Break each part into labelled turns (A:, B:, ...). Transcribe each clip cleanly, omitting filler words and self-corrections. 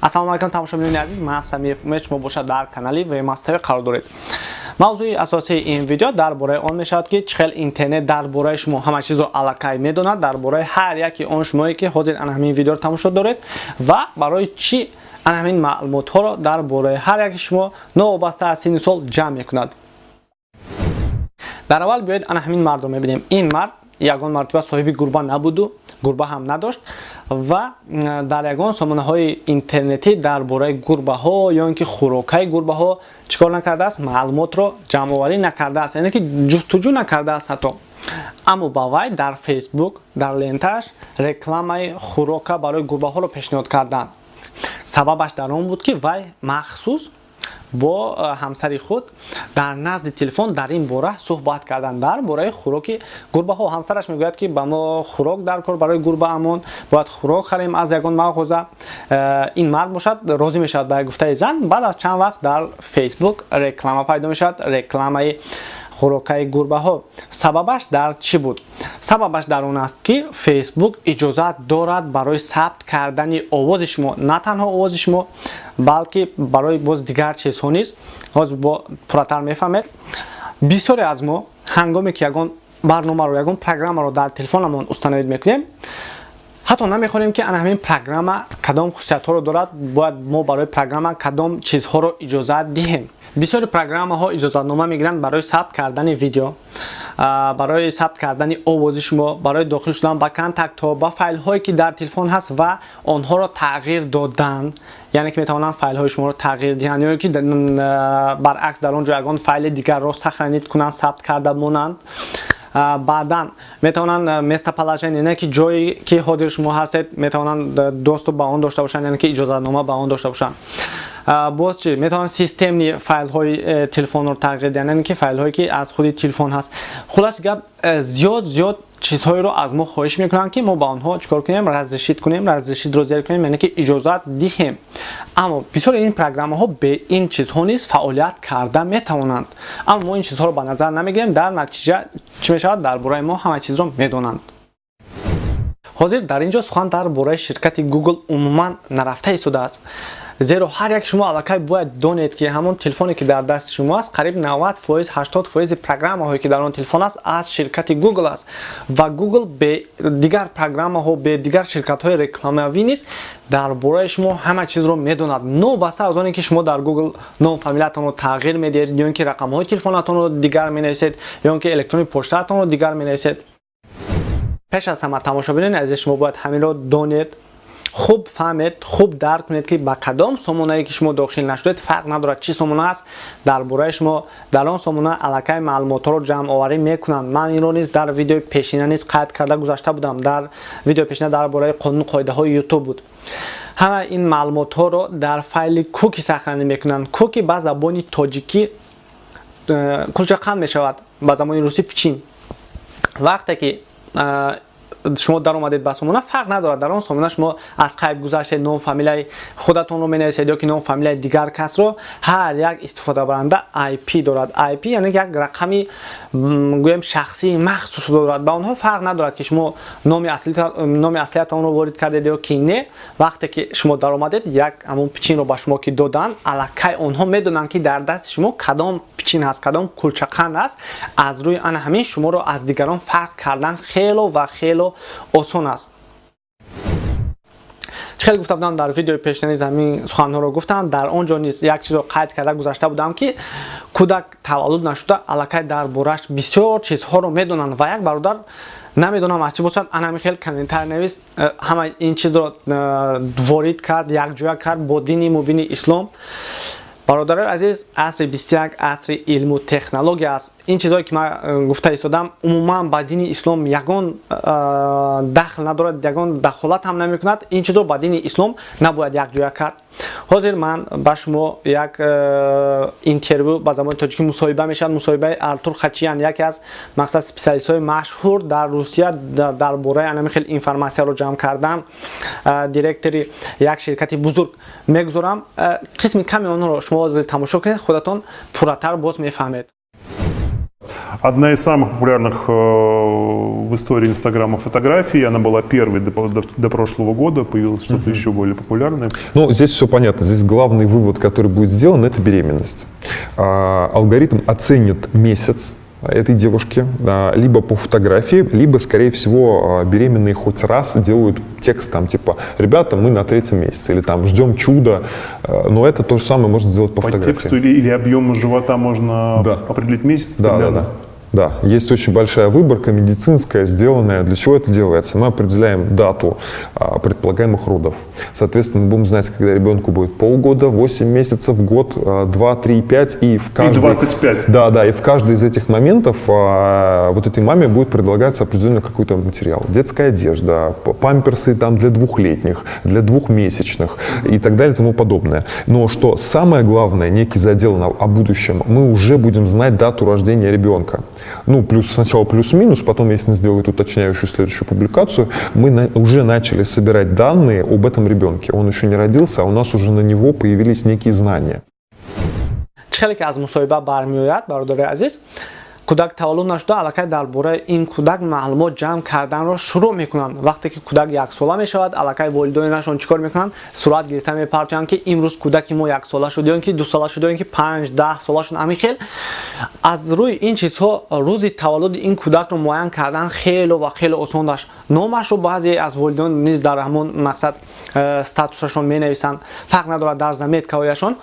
A: Ассалому алайкум, тамошобинони азиз, ман Самиев Умед, шумо бошад дар канали VMAS TV қарор доред. Мавзӯи асосии ин видео дар бораи он мешавад, ки чӣ хел интернет дар бораи шумо ҳама чизро аллакай медонад, дар бораи ҳар яке он шумое, ки ҳозир ана ҳамин видеоро тамошо доред, ва барои чӣ ана ҳамин маълумотҳоро дар бораи ҳар яке шумо новобаста аз синну сол ҷамъ мекунад. Дар аввал биёед ана ҳамин мардро мебинем. Ин мард ягон мартиба соҳиби гурба набуду гурба ҳам надошт ва дар ягон сомонаҳои интернетӣ дар бораи гурбаҳо ё ин ки хӯрокаи гурбаҳо чӣ кор накардааст, маълумотро ҷамъоварӣ накардааст, яъне ки ҷустуҷӯ накардааст ҳатто. Аммо ба вай дар Фейсбук дар лентааш рекламаи хӯрока барои гурбаҳоро пешниҳод карданд. Сабабаш дар он буд, ки вай махсус бо ҳамсари худ дар назди телефон дар ин бора суҳбат карданд, дар бораи хӯроки гурбаҳо. Ҳамсараш мегӯяд, ки ба мо хӯрок дар кор барои гурбаамон, бояд хӯрок харем аз ягон мағоза. Ин мард бошад, розӣ мешавад ба гуфтаи зан. Баъд аз чанд вақт дар Фейсбук реклама пайдо мешавад, рекламаи хӯрокаи гурбаҳо. Сабабаш дар чӣ буд? Сабабаш дар он аст, ки Фейсбук иҷозат дорад барои сабт кардани овози шумо, на танҳо овози шумо, балки барои боз дигар чизҳо низ. Ҳозир бо пурратар мефаҳмед. Бисёре аз мо ҳангоме ки ягон барномаро, ягон программаро дар телефонамон установить мекунем, ҳатто намехонем, ки ана ҳамин программа кадом хусусиятҳоро дорад, бояд мо барои программа кадом чизҳоро иҷозат диҳем. Бисёри программаҳо иҷозатнома мегиранд барои сабт кардани видео, барои сабт кардани овози шумо, барои дохил шудан ба контактҳо, ба файлҳое, ки дар телефон ҳаст, ва онҳоро тағйир додан, яъне ки метавонанд файлҳои шуморо тағйир диҳанд ё ки баръакс дар он ҷо ягон файли дигарро сохранить кунанд, сабт карда монанд. Баъдан метавонанд местоположение, яъне ки ҷое, ки ҳозир шумо ҳастед, метавонанд доступ ба он дошта бошанд, яъне ки иҷозатнома ба он дошта бошанд. Боз чӣ метавонанд? Системный файлҳои телефонро тағйир диҳанд, яъне ки файлҳое, ки аз худи телефон ҳаст. Хулоси гап, зиёд зиёд чизҳоеро аз мо хоҳиш мекунанд, ки мо ба онҳо чӣ кор кунем? Разрешить кунем, разрешить ро зер кунем, яъне ки иҷозат диҳем. Аммо бисёри ин программаҳо бе ин чизҳо низ фаъолият карда метавонанд, аммо мо ин чизҳоро ба назар намегирем. Дар натиҷа чӣ мешавад? Дар бораи мо ҳама чизро медонанд. Ҳозир дар ин ҷо сухан дар бораи ширкати Google умуман нарафта истодааст, зеро ҳар як шумо аллакай бояд донед, ки ҳамон телефоне, ки дар дасти шумо аст, қариб 90%, 80% программаҳое, ки дар он телефон аст, аз ширкати Google аст ва Google бе дигар программаҳо, бе дигар ширкатҳои рекламавӣ низ дар бораи шумо ҳама чизро медонад, новобаста аз оне ки шумо дар Google ном фамилиятонро тағйир медиҳед ё ин ки рақамҳои телефонатонро дигар менависед, ё ин ки электрони почтаатонро дигар менависед. Пеш аз ҳама, тамошобинони азиз, шумо бояд ҳаминро донед, хуб фаҳмед, хуб дарк кунед, ки ба кадом сомонае ки шумо дохил нашудед, фарқ надорад чӣ сомона аст, дар бораи шумо дар он сомона аллакай маълумотҳоро ҷамъоварӣ мекунанд. Ман инро низ дар видеои пешина низ қайд карда гузашта будам. Дар видеои пешина дар бораи қонуну қоидаҳои Ютуб буд. Ҳама ин маълумотҳоро дар файли куки сохранить мекунанд. Куки ба забони тоҷикӣ кулчақанд мешавад, ба забони русӣ пичин. Вақте ки шумо даромадед ба сомона, фарқ надорад, дар он сомона шумо аз қайд гузаштед, ном фамилияи худатонро менависед ё ки ном фамилияи дигар касро, ҳар як истифодабаранда IP дорад. IP яъне як рақами, гӯем, шахсии махсус дорад. Ба онҳо фарқ надорад, ки шумо номи аслиятонро ворид кардед ё ки не. Вақте ки шумо даромадед, як ҳамон пичинро ба шумо ки доданд, аллакай онҳо медонанд, ки дар дасти шумо кадом пичин ҳаст, кадом кулчақанд аст. Аз рӯи ана ҳамин шуморо аз дигарон фарқ кардан хело ва хело осон аст. Чӣ хеле гуфта будам, дар видеои пешина низ ҳамин суханҳоро гуфтам. Дар он ҷо низ як чизро қайд карда гузашта будам, ки кӯдак таваллуд нашуда, аллакай дар борааш бисёр чизҳоро медонанд. Ва як бародар, намедонам аз чӣ бошад, анами хел комментарий навист, ҳама ин чизро ворид кард, якҷоя кард бо дини мубини ислом. Бародарои азиз, асри 21 асри илму технология аст. Ин чизҳое, ки ман гуфта истодам, умуман ба дини ислом ягон дахл надорад, ягон дахолат ҳам намекунад. Ин чизро ба дини ислом набояд якҷоя кард. Ҳозир ман ба шумо як интервю, ба забони тоҷикӣ мусоҳиба мешавад, мусоҳибаи Артур Хачиян, яке аз мақсад специалистҳои машҳур дар Русия дар бораи анами хел информатсияро ҷамъ кардан, директори як ширкати бузург, мегузорам. Қисми ками онро шумо тамошо кунед, худатон пурратар боз мефаҳмед.
B: Одна из самых популярных в истории Инстаграма фотографий, она была первой до прошлого года, появилось что-то еще более популярное.
C: Ну, здесь все понятно. Здесь главный вывод, который будет сделан, это беременность. Алгоритм оценит месяц этой девушки, либо по фотографии, либо, скорее всего, беременные хоть раз делают текст там типа: «Ребята, мы на третьем месяце», или там: «Ждем чуда», но это то же самое можно сделать по
B: По
C: фотографии.
B: Тексту или объему живота можно
C: Да.
B: определить месяц
C: Да, да,
B: примерно?
C: Да. Да, есть очень большая выборка медицинская, сделанная. Для чего это делается? Мы определяем дату предполагаемых родов. Соответственно, мы будем знать, когда ребенку будет полгода, 8 месяцев, год, 2, 3, 5. И в каждый...
B: И 25.
C: Да, и в каждый из этих моментов вот этой маме будет предлагаться определенный какой-то материал. Детская одежда, памперсы там для двухлетних, для двухмесячных и так далее и тому подобное. Но что самое главное, некий задел о будущем, мы уже будем знать дату рождения ребенка. Ну, плюс сначала плюс-минус, потом, если сделают уточняющую следующую публикацию, мы уже начали собирать данные об этом ребенке. Он еще не родился, а у нас уже на него появились некие знания.
A: Чӣ хеле ки аз мусоҳиба бармеояд, бародари азиз, кӯдак таваллуд нашуда, аллакай дар бораи ин кӯдак маълумот ҷамъ карданро шурӯъ мекунанд. Вақте ки кӯдак яксола мешавад, аллакай волидойнашон чӣ кор мекунанд? Сурат гирифта мепартоянд, ки имрӯз кӯдаки мо яксола шуд ё ин ки 2 сола шуд, ё ин ки 5-10 сола шуд. Ҳамин хел аз рӯи ин чизҳо рӯзи таваллуди ин кӯдакро муайян кардан хело ва хеле осон дашт. Номашро баъзе аз волидон низ дар ҳамон мақсад статусашон менависанд, фарқ надорад, дар заметкаҳояшон.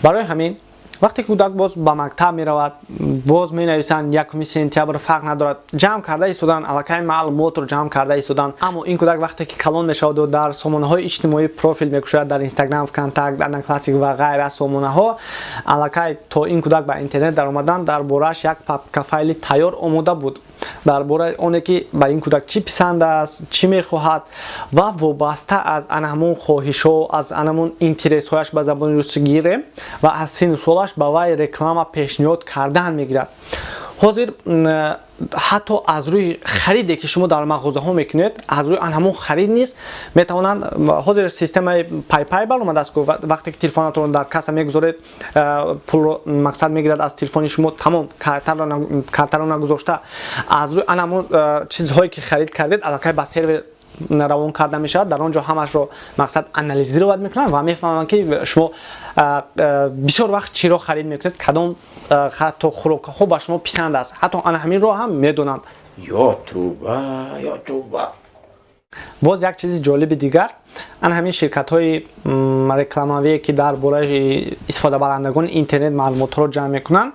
A: Барои ҳамин вақте кӯдак боз ба мактаб меравад, боз менависанд 1 сентябр, фарқ надорад, ҷамъ карда истодан, аллакай маълумотро ҷамъ карда истодан. Аммо ин кӯдак вақте ки калон мешаваду дар сомонаҳои иҷтимоӣ профил мекушояд, дар Инстаграм, Вконтакт, Одноклассник ва ғайра сомонаҳо, аллакай то ин кӯдак ба интернет даромадан дар борааш як папка файли тайёр омода буд, дар бораи оне ки ба ин кӯдак чӣ писанд аст, чӣ мехоҳад, ва вобаста аз ана ҳамон хоҳишҳо, аз ана ҳамон интересҳояш, ба забони русӣ гирем, ва аз синну солаш ба вай реклама пешниҳод кардан мегирад. Ҳозир ҳатто аз рӯи хариде, ки шумо дар мағозаҳо мекунед, аз рӯи ан ҳамон харид низ метавонанд. Ҳозир системаи PayPal баромадааст, вақте ки телефонатонро дар касса мегузоред, пулро мақсад мегирад аз телефони шумо, тамом, картаро нагузошта, аз рӯи ан ҳамон чизҳое, ки харид кардед, аллакай ба сервер равон карда мешавад. Дар он ҷо ҳамашро мақсад анализировать мекунанд ва мефаҳманд, ки шумо бисёр вақт чиро харид мекунед, кадом ҳатто хӯрокҳо ба шумо писанд аст, ҳатто ана ҳаминро ҳам медонанд.
D: Ё туба, ё туба!
A: Боз як чизи ҷолиби дигар: ана ҳамин ширкатҳои рекламавие, ки дар бораи истифодабарандагони интернет маълумотҳоро ҷамъ мекунанд,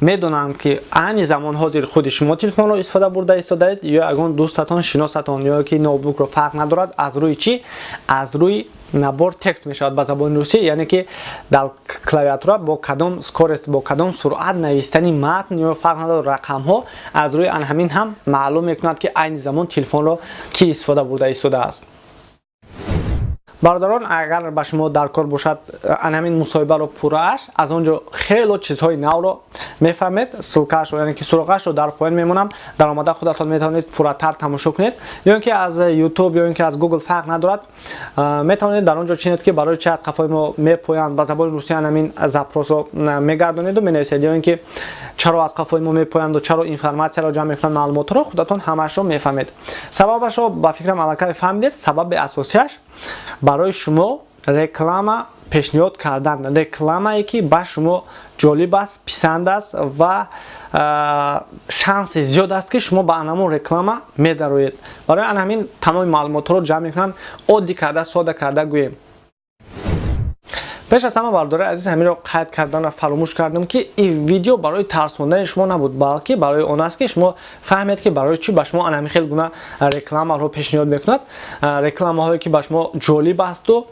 A: медонанд, ки айни замон ҳозир худи шумо телефонро истифода бурда истодаед ё ягон дӯстатон, шиносатон ё ки ноутбукро, фарқ надорад. Аз рӯи чӣ? Аз рӯи набор текст мешавад ба забони русӣ, яъне ки дар клавиатура бо кадом скорость, бо кадом суръат навистани матн ё, фарқ надорад, рақамҳо, аз рӯи ан ҳамин ҳам маълум мекунад, ки айни замон телефонро кӣ истифода бурда истодааст. Бародарон, агар ба шумо дар кор бошад ан ҳамин мусоҳибаро пуррааш, аз он ҷо хело чизҳои навро мефаҳмед. Ссылкаашро, яъне ки суроғаашро дар поён мемонам, даромада худатон метавонед пурратар тамошо кунед, ё ин ки аз Ютуб, ё ин ки аз Google, фарқ надорад, метавонед дар он ҷо чинед, ки барои чи аз қафои мо мепоянд, ба забони русӣ ан ҳамин запросро мегардонеду менависед, ё ин ки чаро аз қафои мо мепоянду чаро информатсияро ҷамъ мекунанд, маълумотро худатон ҳамаашро мефаҳмед. Сабабашро ба фикрам аллакай фаҳмидед. Сабаби асосиаш барои шумо реклама пешниҳод кардан, рекламае, ки ба шумо ҷолиб аст, писанд аст ва шанси зиёд аст, ки шумо ба анамон реклама медароед. Барои ан ҳамин тамоми маълумотҳоро ҷамъ мекунанд. Оддӣ карда, сода карда гӯем. Пеш аз ҳама, бародари азиз, ҳаминро қайд карданро фаромӯш кардам, ки ин видео барои тарсондани шумо набуд, балки барои он аст, ки шумо фаҳмед, ки барои чӣ ба шумо ан ҳамин хел гуна рекламаро пешниҳод мекунад, рекламаҳое, ки ба шумо ҷолиб асту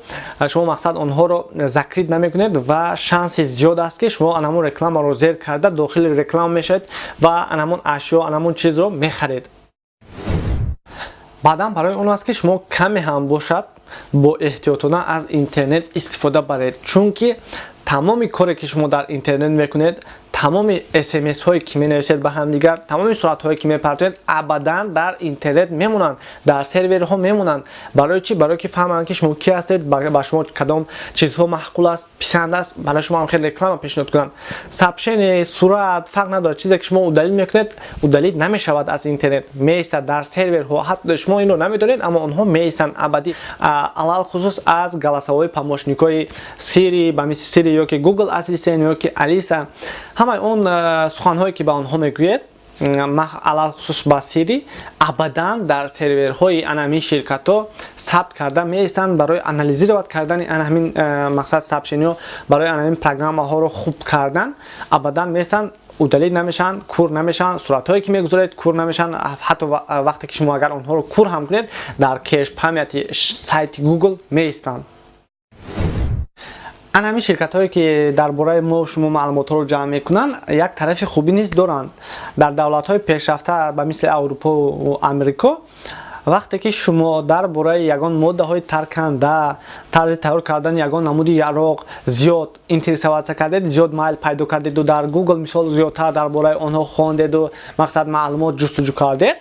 A: шумо мақсад онҳоро закрыть намекунед ва шанси зиёд аст, ки шумо ан ҳамон рекламаро зер карда дохили реклама мешавед ва ан ҳамон ашё, ан ҳамон чизро мехаред. Баъдан барои он аст, ки шумо каме ҳам бошад бо эҳтиётона аз интернет истифода баред, чунки тамоми коре, ки шумо дар интернет мекунед. Тамоми смсҳое, ки менависед ба ҳамдигар, тамоми суратҳое, ки мепартоед, абадан дар интернет мемонанд, дар серверҳо мемонанд. Барои чӣ? Барое ки фаҳманд, ки шумо кӣ ҳастед, ба шумо кадом чизҳо маъқул аст, писанд аст, барои шумо ҳам хеле реклама пешниҳод кунанд. Сообщение, сурат, фарқ надорад, чизе ки шумо удалить мекунед, удалить намешавад аз интернет, меистад дар серверҳо. Ҳатто шумо инро намедонед, аммо онҳо меистанд абадӣ. Алалхусус аз голосовой помощникҳои Сири, ба мисли Сири ё ки Google Ассистент, ё ки Алиса, ҳамаи он суханҳое, ки ба онҳо мегӯед, алалхусус ба Сири, абадан дар серверҳои ана ҳамин ширкатҳо сабт карда меистанд барои анализировать кардани ана ҳамин мақсад сообщениҳо, барои ана ҳамин программаҳоро хуб кардан абадан меистанд, удалить намешаванд, кур намешаванд. Суратҳое, ки мегузоред, кур намешаванд. Ҳатто вақте ки шумо агар онҳоро кур ҳам кунед, дар кеш памяти сайти Google меистанд. Ана ҳамин ширкатҳое, ки дар бораи мо шумо маълумотҳоро ҷамъ мекунанд, як тарафи хубӣ низ доранд. Дар давлатҳои пешрафта, ба мисли Аврупову Амрико, вақте ки шумо дар бораи ягон моддаҳои тарканда, тарзи тайёр кардани ягон намуди яроқ зиёд интересоваться кардед, зиёд майл пайдо кардеду дар Google, мисол, зиёдтар дар бораи онҳо хондеду, мақсад, маълумот ҷустуҷӯ кардед,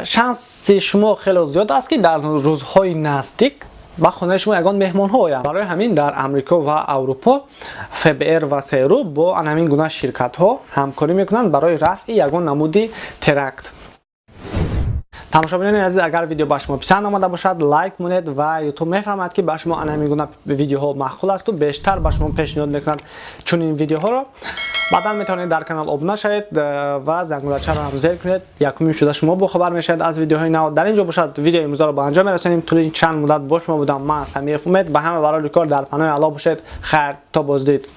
A: шанси шумо хеле зиёд аст, ки дар рӯзҳои наздик ба хонаи шумо ягон меҳмонҳо оянд. Барои ҳамин дар Амрико ва Аврупо ФБР ва ЦРУ бо ана ҳамин гуна ширкатҳо ҳамкорӣ мекунанд барои рафъи ягон намуди теракт. Тамошобинони азиз, агар видео ба шумо писанд омада бошад, лайк монед ва Ютуб мефаҳмад, ки ба шумо ана ҳамин гуна видеоҳо маъқул асту бештар ба шумо пешниҳод мекунад чунин видеоҳоро. Баъдан метавонед дар канал обуна шавед ва зангулачаро ҳам зер кунед, якумин шуда шумо бохабар мешавед аз видеоҳои нав. Дар ин ҷо бошад, видеои имрӯзаро ба анҷом мерасонем. Тӯли чанд муддат бо шумо будам ман, Самиев Умед. Ба ҳама барори кор, дар паноҳи Аллоҳ бошед. Хайр, то боздид.